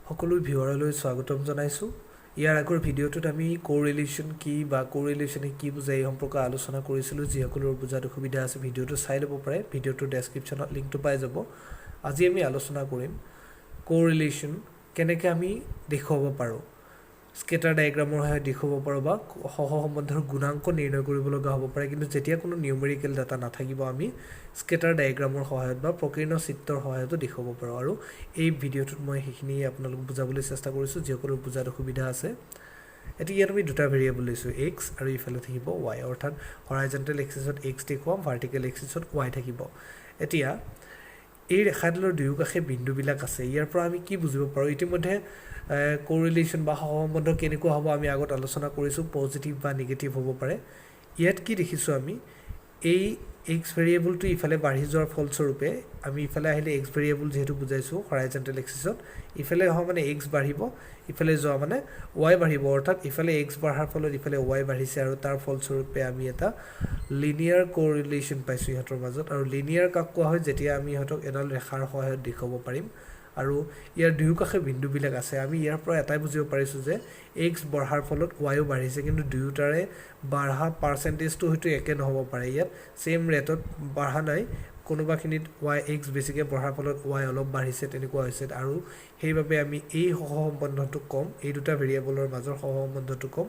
সকলো ভিউৱাৰলৈ স্বাগতম জনাইছোঁ। ইয়াৰ আগৰ ভিডিঅ'টোত আমি কোৰিলেশ্যন কি বা কোৰিলেশ্যনে কি বুজায়, এই সম্পৰ্কে আলোচনা কৰিছিলোঁ। যিসকলৰ বুজাত অসুবিধা আছে, ভিডিঅ'টো চাই ল'ব পাৰে। ভিডিঅ'টোৰ ডেছক্ৰিপশ্যনত লিংকটো পাই যাব। আজি আমি আলোচনা কৰিম কোৰিলেশ্যন কেনেকৈ আমি দেখুৱাব পাৰোঁ, স্কেটাৰ ডায়েগ্ৰামৰ সহায়ত দেখুৱাব পাৰোঁ বা সহসম্বন্ধৰ গুণাংক নিৰ্ণয় কৰিব লগা হ'ব পাৰে। কিন্তু যেতিয়া কোনো নিউমেৰিকেল ডাটা নাথাকিব, আমি স্কেটাৰ ডায়েগ্ৰামৰ সহায়ত বা প্ৰকীৰ্ণ চিত্ৰৰ সহায়তো দেখুৱাব পাৰোঁ। আৰু এই ভিডিঅ'টোত মই সেইখিনি আপোনালোক বুজাবলৈ চেষ্টা কৰিছোঁ, যিসকলৰ বুজাত অসুবিধা আছে। এতিয়া ইয়াত আমি দুটা ভেৰিয়েবল লৈছোঁ, এক্স আৰু ইফালে থাকিব ৱাই। অৰ্থাৎ হৰাইজেণ্টেল এক্সিছত এক্স দেখুৱাম, ভাৰ্টিকেল এক্সিছত ৱাই থাকিব। এতিয়া এই ৰেখাডালৰ দুয়োকাষে বিন্দুবিলাক আছে। ইয়াৰ পৰা আমি কি বুজিব পাৰোঁ? ইতিমধ্যে কোৰিলেশ্যন বা সহসম্বন্ধ কেনেকুৱা হ'ব আমি আগত আলোচনা কৰিছোঁ, পজিটিভ বা নিগেটিভ হ'ব পাৰে। ইয়াত কি দেখিছোঁ আমি? এই এক্স ভেৰিয়েবলটো ইফালে বাঢ়ি যোৱাৰ ফলস্বৰূপে আমি ইফালে আহিলে, এক্স ভেৰিয়েবল যিহেতু বুজাইছোঁ হৰাইজেণ্টেল এক্সিছত, ইফালে অহা মানে এক্স বাঢ়িব, ইফালে যোৱা মানে ৱাই বাঢ়িব। অৰ্থাৎ ইফালে এক্স বঢ়াৰ ফলত ইফালে ৱাই বাঢ়িছে আৰু তাৰ ফলস্বৰূপে আমি এটা লিনিয়াৰ কোৰিলেশ্যন পাইছোঁ ইহঁতৰ মাজত। আৰু লিনিয়াৰ কাক কোৱা হয়? যেতিয়া আমি ইহঁতক এডাল ৰেখাৰ সহায়ত দেখুৱাব পাৰিম আৰু ইয়াৰ দুয়োকাষে বিন্দুবিলাক আছে। আমি ইয়াৰ পৰা এটাই বুজিব পাৰিছোঁ যে এক্স বঢ়াৰ ফলত ৱাইও বাঢ়িছে, কিন্তু দুয়োটাৰে বাঢ়া পাৰ্চেণ্টেজটো হয়তো একে নহ'ব পাৰে। ইয়াত ছেইম ৰেটত বাঢ়া নাই। কোনোবাখিনিত ৱাই এক্স বেছিকৈ বঢ়াৰ ফলত ৱাই অলপ বাঢ়িছে, তেনেকুৱা হৈছে। আৰু সেইবাবে আমি এই সহসম্বন্ধটো ক'ম, এই দুটা ভেৰিয়েবলৰ মাজৰ সহসম্বন্ধটো ক'ম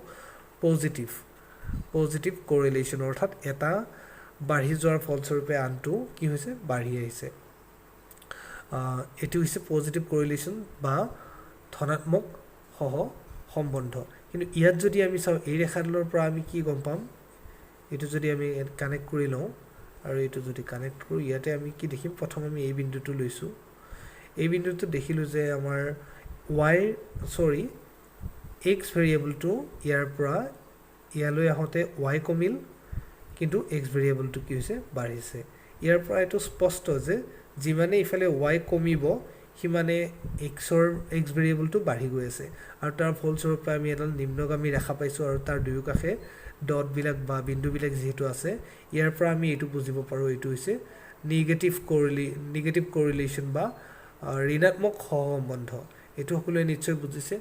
পজিটিভ কোৰিলেশ্যন। অৰ্থাৎ এটা বাঢ়ি যোৱাৰ ফলস্বৰূপে আনটো কি হৈছে? বাঢ়ি আহিছে। এইটো হৈছে পজিটিভ কোৰিলেশ্যন বা ধনাত্মক সহ সম্বন্ধ। কিন্তু ইয়াত যদি আমি চাওঁ, এই ৰেখাডালৰ পৰা আমি কি গম পাম? এইটো যদি আমি কানেক্ট কৰি লওঁ আৰু এইটো যদি কানেক্ট কৰোঁ, ইয়াতে আমি কি দেখিম? প্ৰথম আমি এই বিন্দুটো লৈছোঁ। এই বিন্দুটোত দেখিলোঁ যে আমাৰ ৱাইৰ, চৰি, এক্স ভেৰিয়েবলটো ইয়াৰ পৰা ইয়ালৈ আহোঁতে ৱাই কমিল, কিন্তু এক্স ভেৰিয়েবলটো কি হৈছে? বাঢ়িছে। ইয়াৰ পৰা এইটো স্পষ্ট যে যিমানে ইফালে ৱাই কমিব, সিমানে এক্স ভেৰিয়েবলটো বাঢ়ি গৈ আছে। আৰু তাৰ ফলস্বৰূপে আমি এডাল নিম্নগামী ৰেখা পাইছোঁ আৰু তাৰ দুয়োকাষে ডটবিলাক বা বিন্দুবিলাক যিহেতু আছে, ইয়াৰ পৰা আমি এইটো বুজিব পাৰোঁ, এইটো হৈছে নিগেটিভ কৰিলেশ্যন বা ঋণাত্মক সহসম্বন্ধ। এইটো সকলোৱে নিশ্চয় বুজিছে।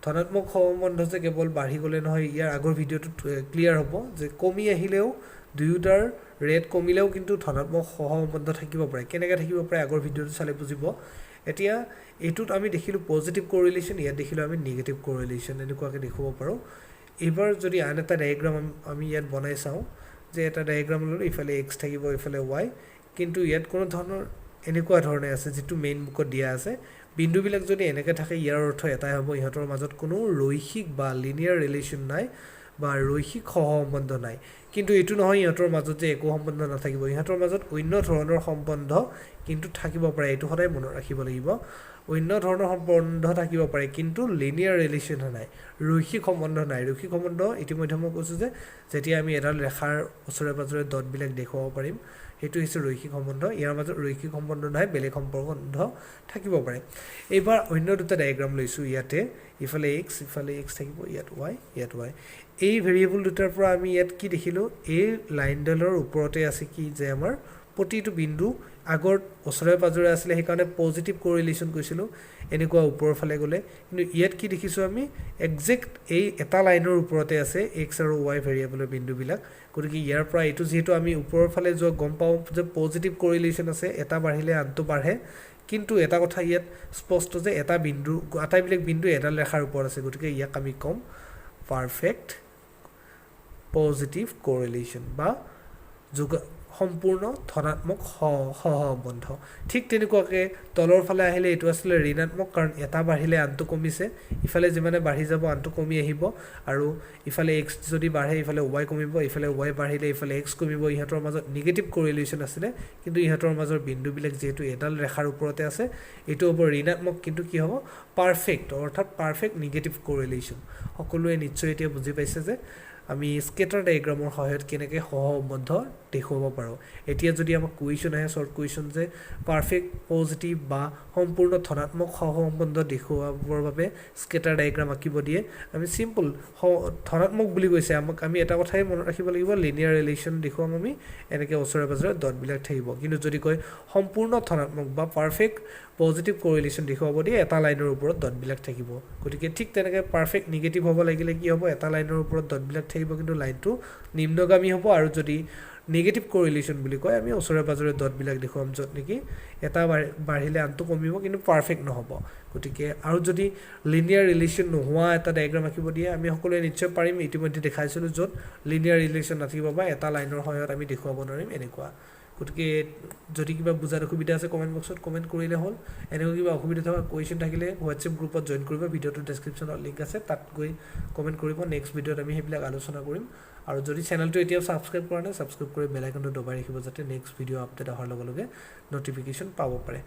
ধনাত্মক সহসম্বন্ধ যে কেৱল বাঢ়ি গ'লে নহয়, ইয়াৰ আগৰ ভিডিঅ'টোত ক্লিয়াৰ হ'ব যে কমি আহিলেও, দুয়োটাৰ ৰেট কমিলেও কিন্তু ধনাত্মক সহসম্বন্ধ থাকিব পাৰে। কেনেকৈ থাকিব পাৰে, আগৰ ভিডিঅ'টো চালে বুজিব। এতিয়া এইটোত আমি দেখিলোঁ পজিটিভ কৰিলেশ্যন, ইয়াত দেখিলোঁ আমি নিগেটিভ কৰিলেশ্যন। এনেকুৱাকৈ দেখুৱাব পাৰোঁ। এইবাৰ যদি আন এটা ডায়েগ্ৰাম আমি ইয়াত বনাই চাওঁ যে এটা ডায়েগ্ৰাম ল'লোঁ, ইফালে এক্স থাকিব, ইফালে ৱাই, কিন্তু ইয়াত কোনো ধৰণৰ এনেকুৱা ধৰণে আছে যিটো মেইন বুকত দিয়া আছে। বিন্দুবিলাক যদি এনেকৈ থাকে, ইয়াৰ অৰ্থ এটাই হ'ব, ইহঁতৰ মাজত কোনো ৰৈখিক বা লিনিয়াৰ ৰিলেশ্যন নাই বা ৰৈখিক সহসম্বন্ধ নাই। কিন্তু এইটো নহয় ইহঁতৰ মাজত যে একো সম্বন্ধ নাথাকিব। ইহঁতৰ মাজত অন্য ধৰণৰ সম্বন্ধ কিন্তু থাকিব পাৰে। এইটো সদায় মনত ৰাখিব লাগিব। অন্য ধৰণৰ সম্বন্ধ থাকিব পাৰে, কিন্তু লিনিয়াৰ ৰিলেশ্যনহে নাই, ৰৈখিক সম্বন্ধ নাই। ৰৈখিক সম্বন্ধ ইতিমধ্যে মই কৈছোঁ যে যেতিয়া আমি এডাল ৰেখাৰ ওচৰে পাঁজৰে ডটবিলাক দেখুৱাব পাৰিম, সেইটো হৈছে ৰৈখিক সম্বন্ধ। ইয়াৰ মাজত ৰৈখিক সম্বন্ধ নাই, বেলেগ সম্বন্ধ থাকিব পাৰে। এইবাৰ অন্য দুটা ডায়েগ্ৰাম লৈছোঁ। ইয়াতে ইফালে এক্স, ইফালে এক্স থাকিব, ইয়াত ৱাই, ইয়াত ৱাই। এই ভেৰিয়েবল দুটাৰ পৰা আমি ইয়াত কি দেখিলোঁ? এই লাইনডালৰ ওপৰতে আছে কি যে আমাৰ প্ৰতিটো বিন্দু আগৰ ওচৰে পাঁজৰে আছিলে, সেইকাৰণে পজিটিভ কৰিলেশ্যন কৈছিলোঁ এনেকুৱা ওপৰৰ ফালে গ'লে। কিন্তু ইয়াত কি দেখিছোঁ আমি? একজেক্ট এই এটা লাইনৰ ওপৰতে আছে এক্স আৰু ৱাই ভেৰিয়েবলৰ বিন্দুবিলাক। গতিকে ইয়াৰ পৰা এইটো যিহেতু আমি ওপৰৰ ফালে যোৱা গম পাওঁ যে পজিটিভ কৰিলেশ্যন আছে, এটা বাঢ়িলে আনটো বাঢ়ে। কিন্তু এটা কথা ইয়াত স্পষ্ট যে এটা বিন্দু, আটাইবিলাক বিন্দু এডাল ৰেখাৰ ওপৰত আছে। গতিকে ইয়াক আমি ক'ম পাৰফেক্ট পজিটিভ কৰিলেশ্যন বা সম্পূৰ্ণ ধনাত্মক সহসম্বন্ধ। ঠিক তেনেকুৱাকৈ তলৰ ফালে আহিলে এইটো আছিলে ঋণাত্মক, কাৰণ এটা বাঢ়িলে আনটো কমিছে। ইফালে যিমানে বাঢ়ি যাব, আনটো কমি আহিব। আৰু ইফালে এক্স যদি বাঢ়ে, ইফালে ৱাই কমিব। ইফালে ৱাই বাঢ়িলে ইফালে এক্স কমিব। ইহঁতৰ মাজত নিগেটিভ কৰিলেশ্যন আছিলে, কিন্তু ইহঁতৰ মাজৰ বিন্দুবিলাক যিহেতু এডাল ৰেখাৰ ওপৰতে আছে, এইটো হ'ব ঋণাত্মক, কিন্তু কি হ'ব? পাৰফেক্ট, অৰ্থাৎ পাৰফেক্ট নিগেটিভ কৰিলেশ্যন। সকলোৱে নিশ্চয় এতিয়া বুজি পাইছে যে আমি স্কেটাৰ ডায়েগ্ৰামৰ সহায়ত কেনেকৈ সহসম্বন্ধ দেখুৱাব পাৰোঁ। এতিয়া যদি আমাক কুৱেশ্যন আহে, শ্বৰ্ট কুৱেশ্যন যে পাৰফেক্ট পজিটিভ বা সম্পূৰ্ণ ধনাত্মক সহসম্বন্ধ দেখুৱাবৰ বাবে স্কেটাৰ ডায়েগ্ৰাম আঁকিব দিয়ে, আমি চিম্পল ধনাত্মক বুলি কৈছে আমাক, আমি এটা কথাই মনত ৰাখিব লাগিব, লিনিয়াৰ ৰিলেশ্যন দেখুৱাম আমি, এনেকৈ ওচৰে পাজৰে ডটবিলাক থাকিব। কিন্তু যদি কয় সম্পূৰ্ণ ধনাত্মক বা পাৰফেক্ট পজিটিভ কৰিলেশ্যন দেখুৱাব দিয়ে, এটা লাইনৰ ওপৰত ডটবিলাক থাকিব। গতিকে ঠিক তেনেকৈ পাৰফেক্ট নিগেটিভ হ'ব লাগিলে কি হ'ব? এটা লাইনৰ ওপৰত ডটবিলাক থাকিব, কিন্তু লাইনটো নিম্নগামী হ'ব। আৰু যদি নিগেটিভ কৰিলেশ্যন বুলি কয়, আমি ওচৰে পাজৰে ডটবিলাক দেখুৱাম, য'ত নেকি এটা বাঢ়িলে আনটো কমিব, কিন্তু পাৰফেক্ট নহ'ব। গতিকে আৰু যদি লিনিয়াৰ ৰিলেশ্যন নোহোৱা এটা ডায়েগ্ৰাম আঁকিব দিয়ে, আমি সকলোৱে নিশ্চয় পাৰিম, ইতিমধ্যে দেখাইছিলোঁ, য'ত লিনিয়াৰ ৰিলেশ্যন নাথাকিব বা এটা লাইনৰ সহায়ত আমি দেখুৱাব নোৱাৰিম এনেকুৱা। গতিকে যদি কিবা বুজাত অসুবিধা আছে, কমেণ্ট বক্সত কমেণ্ট কৰিলে হ'ল। এনেকুৱা কিবা অসুবিধা থকা কুৱেশ্যন থাকিলে হোৱাটছএপ গ্ৰুপত জইন কৰিব, ভিডিঅ'টোৰ ডেছক্ৰিপশ্যনত লিংক আছে, তাত গৈ কমেণ্ট কৰিব। নেক্সট ভিডিঅ'ত আমি সেইবিলাক আলোচনা কৰিম। আৰু যদি চেনেলটো এতিয়াও ছাবস্ক্ৰাইব কৰা নাই, ছাবস্ক্ৰাইব কৰি বেল আইকনটো দবাই ৰাখিব, যাতে নেক্সট ভিডিঅ' আপডেট অহাৰ লগে লগে ন'টিফিকেশ্যন পাব পাৰে।